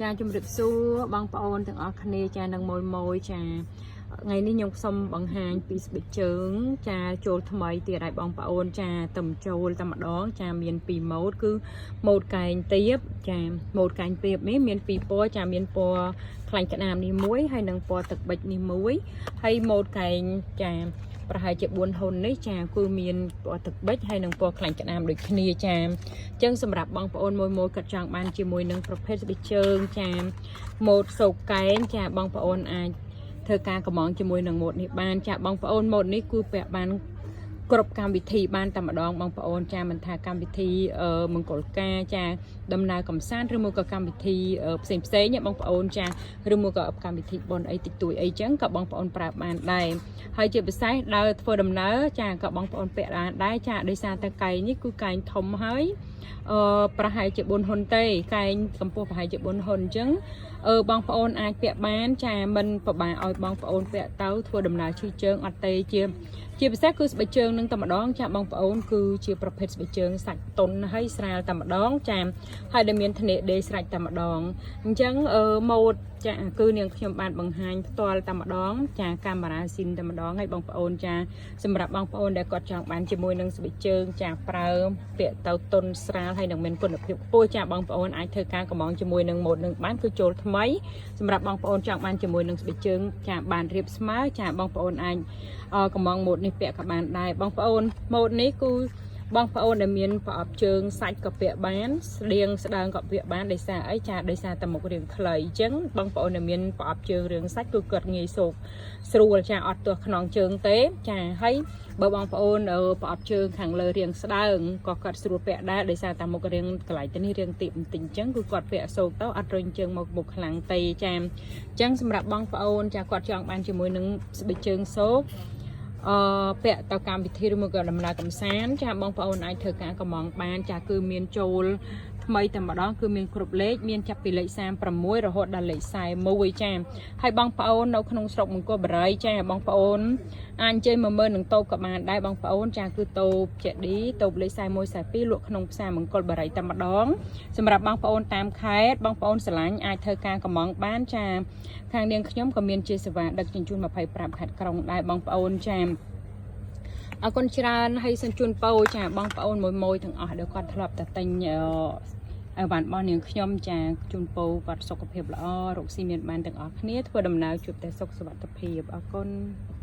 ចាជំរាបសួរបងប្អូនទាំងអស់គ្នាចានឹងមួយមួយចាថ្ងៃនេះខ្ញុំសូមបង្ហាញពីស្បែកជើង ចាចូលថ្មីទៀតឲ្យបងប្អូនចាតំចូលតែម្ដង ចាមានពីរម៉ូតគឺម៉ូតកែងទៀបចាម៉ូតកែងទៀបនេះមានពីរពណ៌ចាមានពណ៌ខ្លាញ់ក្តាមនេះមួយហើយនិងពណ៌ទឹកប៊ិចនេះមួយហើយម៉ូតកែងចាប្រហែលជា4ហ៊ុននេះចាគឺមានពណ៌ទឹកប៊ិចហើយនិងពណ៌ខ្លាញ់ក្តាមដូចគ្នាចាអញ្ចឹងសម្រាប់បងប្អូនមួយមួយគាត់ចង់បានជាមួយនឹងប្រភេទស្បែកជើងចាម៉ូតសោកកែងចាបងប្អូនអាចធ្វើការកម្មងជាមួយនឹងម៉ូតនេះបានចាបងប្អូនម៉ូតនេះគឺពាក់បានគ្រប់កម្មវិធីបានតែម្ដងបងប្អូនចាមិនថាកម្មវិធីមង្គលការចាដំណើរកំសាន្តឬមួយក៏កម្មវិធីផ្សេងផ្សេងៗបងប្អូនចាឬមួយក៏កម្មវិធីបុណ្យអីតិចតួចអីចឹងក៏បងប្អូនប្រើបានដែរហើយជាពិសេសដើរធ្វើដំណើរចាក៏បងប្អូនពាក់បានដែរចាដោយសារតែកែងនេះគឺកែងធំហើយអឺប្រហែលជា4ហ៊ុនទេកែងកម្ពស់ប្រហែលជា4ហ៊ុនអញ្ចឹងអឺបងប្អូនអាចពាក់បានចាមិនពិបាកឲ្យបងប្អូនពាក់ទៅធ្វើដំណើរឈឺជើងអត់ទេជាជាពិសេសគឺស្បែកជើងនឹងតែម្ដងចាបងប្អូនគឺជាប្រភេទស្បែកជើងសាច់តុនហើយស្រាលតែម្ដងចាហើយដែលមានធ្នេដេស្រេចតែម្ដងអញ្ចឹងអឺម៉ូតចាគឺនាងខ្ញុំបានបង្ហាញផ្ទាល់តែម្ដងចាកាមេរ៉ាស៊ីនតែម្ដងហើយបងប្អូនចាសម្រាប់បងប្អូនដែលគាត់ចង់បានជាមួយនឹងស្បែកជើងចាប្រើពាក់ទៅតុនស្រាលហើយនឹងមានគុណភាពខ្ពស់ចាបងប្អូនអាចធ្វើការកម្មងជាមួយនឹងម៉ូតនឹងបានគឺចូលថ្មីសម្រាប់បងប្អូនចង់បានជាមួយនឹងស្បែកជើងចាបានរៀបស្មើចាបងប្អូនអាច កំងម៉ូតនេះពាក់ក៏បានដែរបងប្អូនម៉ូតនេះគឺបងប្អូនដែលមានប្រអប់ជើងសាច់ក៏ពាក់បានស្តៀងស្ដើងក៏ពាក់បានដោយសារអីចាដោយសារតែមុខរាងខ្លីអញ្ចឹងបងប្អូនដែលមានប្រអប់ជើងរាងសាច់គឺគាត់ងាយសូកស្រួលចាអត់ទាស់ខ្នងជើងទេចាហើយបើបងប្អូនប្រអប់ជើងខាងលើរាងស្ដើងក៏គាត់ស្រួលពាក់ដែរដោយសារតែមុខរាងកន្លែងទៅនេះរាងទាបបន្តិចអញ្ចឹងគឺគាត់ពាក់សូកទៅអត់រុញជើងមកមុខខ្លាំងទេចាអញ្ចឹងសម្រាប់បងប្អូនចាគាត់ចង់បានជាមួយនឹងស្បែកជើងសូក អឺពាក់ទៅកម្មវិធីឬមួយក៏ដំណើរកំសាន្តចាបងប្អូនអាចធ្វើការកម្មងបានចាគឺមានចូលថ្មីតែម្ដងគឺមានគ្រប់លេខមានចាប់ពីលេខ36រហូតដល់លេខ41ចាហើយបងប្អូននៅក្នុងស្រុកមង្គលបរិយចាបងប្អូនអាចអញ្ជើញមកមើលនឹងតូបក៏បានដែរបងប្អូនចាគឺតូបចេឌីតូបលេខ41 42លក់ក្នុងផ្សារមង្គលបរិយតែម្ដងសម្រាប់បងប្អូនតាមខេត្តបងប្អូនស្រឡាញ់អាចធ្វើការកម្មងបានចាខាងនាងខ្ញុំក៏មានជាសេវាដឹកជញ្ជូន25ខេត្តក្រុងដែរបងប្អូនចាអរគុណច្រើនហើយសូមជូនពរចាបងប្អូនមួយមួយទាំងអស់ដែលគាត់ធ្លាប់តែទិញអឺអីវ៉ាន់របស់នាងខ្ញុំចាជូនពរគាត់សុខភាពល្អរកស៊ីមានបានទាំងអស់គ្នាធ្វើដំណើរជួបតែសុខសុវត្ថិភាពអរគុណ។